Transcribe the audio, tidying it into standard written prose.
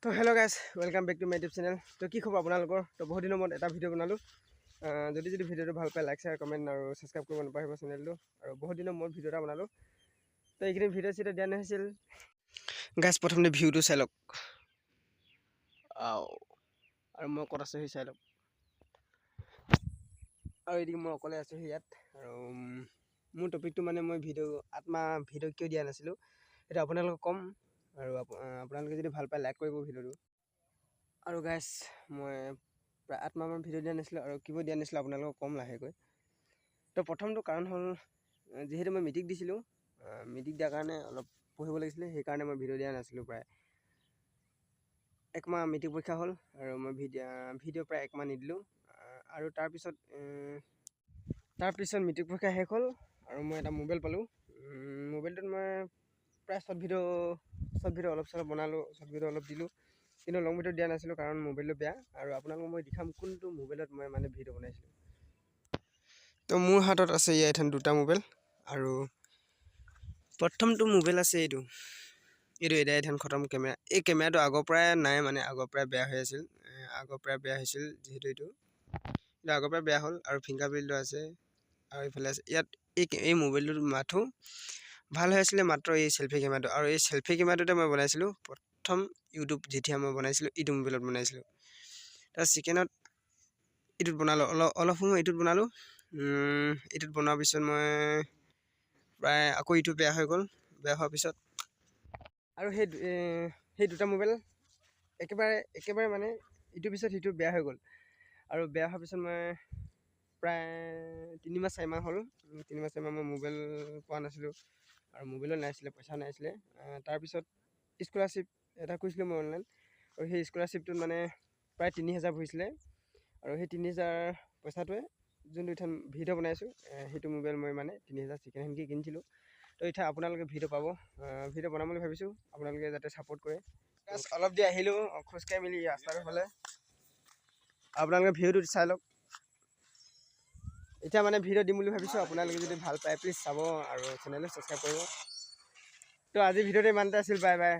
তো hello guys, welcome back to my YouTube channel. তো কি খবৰ আপোনালোকৰ? তো বহুত দিনৰ মূৰত এটা ভিডিঅ' বনালোঁ। যদি যদি ভিডিঅ'টো ভাল পায়, লাইক, শ্বেয়াৰ, কমেণ্ট আৰু ছাবস্ক্ৰাইব কৰিব নাপাহৰিব চেনেলটো। আৰু বহুত দিনৰ মূৰত ভিডিঅ' এটা বনালোঁ। তো এইখিনি ভিডিঅ' চিডিঅ' দিয়া নহৈছিল। গাইজ, প্ৰথমতে ভিউটো চাই লওক। আও আৰু মই ক'ত আছোঁ সেই চাই লওক। আৰু এদিন মই অকলে আছোঁ ইয়াত। আৰু মোৰ টপিকটো মানে মই ভিডিঅ' 8 মাহ ভিডিঅ' কিয় দিয়া নাছিলোঁ, সেইটো আপোনালোকক ক'ম। আৰু আপোনালোকে যদি ভাল পায়, লাইক কৰিব ভিডিঅ'টো। আৰু গাইজ, মই প্ৰায় 8 মাহমান ভিডিঅ' দিয়া নাছিলোঁ আৰু কিয় দিয়া নাছিলোঁ, আপোনালোকক ক'ম লাহেকৈ। তো প্ৰথমটো কাৰণ হ'ল, যিহেতু মই মেট্ৰিক দিছিলোঁ, মেট্ৰিক দিয়াৰ কাৰণে অলপ পঢ়িব লাগিছিলে, সেইকাৰণে মই ভিডিঅ' দিয়া নাছিলোঁ। প্ৰায় একমাহ মেট্ৰিক পৰীক্ষা হ'ল আৰু মই ভিডিঅ' প্ৰায় একমাহ নিদিলোঁ। আৰু তাৰপিছত মেট্ৰিক পৰীক্ষা শেষ হ'ল আৰু মই এটা মোবাইল পালোঁ। মোবাইলটোত মই প্ৰায় শ্বৰ্ট ভিডিঅ' অলপ চলপ বনালোঁ, শ্বৰ্ট ভিডিঅ' অলপ দিলোঁ, কিন্তু লং ভিডিঅ' দিয়া নাছিলোঁ, কাৰণ মোবাইলটো বেয়া। আৰু আপোনালোকক মই দেখাম কোনটো মোবাইলত মই মানে ভিডিঅ' বনাইছিলোঁ। তো মোৰ হাতত আছে ইয়াত এখন দুটা মোবাইল। আৰু প্ৰথমটো মোবাইল আছে এইটো। এইটো এতিয়া এখন খতম কেমেৰা। এই কেমেৰাটো আগৰ পৰাই নাই, মানে আগৰ পৰাই বেয়া হৈ আছিল, আগৰ পৰাই বেয়া হৈছিল। যিহেতু এইটো এইটো আগৰ পৰাই বেয়া হ'ল। আৰু ফিংগাৰ প্ৰিণ্টটো আছে আৰু এইফালে আছে। ইয়াত এই মোবাইলটোত মাথো ভাল হৈ আছিলে মাত্ৰ এই চেল্ফি কেমেৰাটো। আৰু এই চেল্ফি কেমেৰাটোতে মই বনাইছিলোঁ প্ৰথম ইউটিউব। যেতিয়া মই বনাইছিলোঁ, এইটো মোবাইলত বনাইছিলোঁ। তাৰ ছেকেণ্ডত এইটোত বনালোঁ। অলপ অলপ সময় এইটোত বনালোঁ। এইটোত বনোৱাৰ পিছত মই প্ৰায় আকৌ এইটো বেয়া হৈ গ'ল। বেয়া হোৱাৰ পিছত আৰু সেই দুটা মোবাইল একেবাৰে একেবাৰে মানে ইটোৰ পিছত সিটো বেয়া হৈ গ'ল। আৰু বেয়া হোৱাৰ পিছত মই প্ৰায় 3 মাহ 4 মাহ হ'ল, 3 মাহ 4 মাহ মই মোবাইল পোৱা নাছিলোঁ আৰু মোবাইলো নাছিলে, পইচাও নাছিলে। তাৰপিছত স্কলাৰশ্বিপ এটা কৰিছিলোঁ মই অনলাইন। আৰু সেই স্কলাৰশ্বিপটোত মানে প্ৰায় 3000 ভৰিছিলে। আৰু সেই 3000 পইচাটোৱে যোনটো এতিয়া ভিডিঅ' বনাইছোঁ, সেইটো মোবাইল মই মানে 3000 ছেকেণ্ড হেণ্ডকৈ কিনিছিলোঁ। তো এতিয়া আপোনালোকে ভিডিঅ' পাব, ভিডিঅ' বনাম বুলি ভাবিছোঁ, আপোনালোকে যাতে ছাপোৰ্ট কৰে। অলপ দেৰি আহিলোঁ খোজকাঢ়ি মেলি ৰাস্তাটোৰ ফালে। আপোনালোকে ভিডিঅ'টো চাই লওক। এতিয়া মানে ভিডিঅ' দিম বুলি ভাবিছোঁ। আপোনালোকে যদি ভাল পায়, প্লিজ চাব আৰু চেনেলটো ছাবস্ক্ৰাইব কৰিব। তো আজি ভিডিঅ'টো ইমানতে আছিল। Bye bye.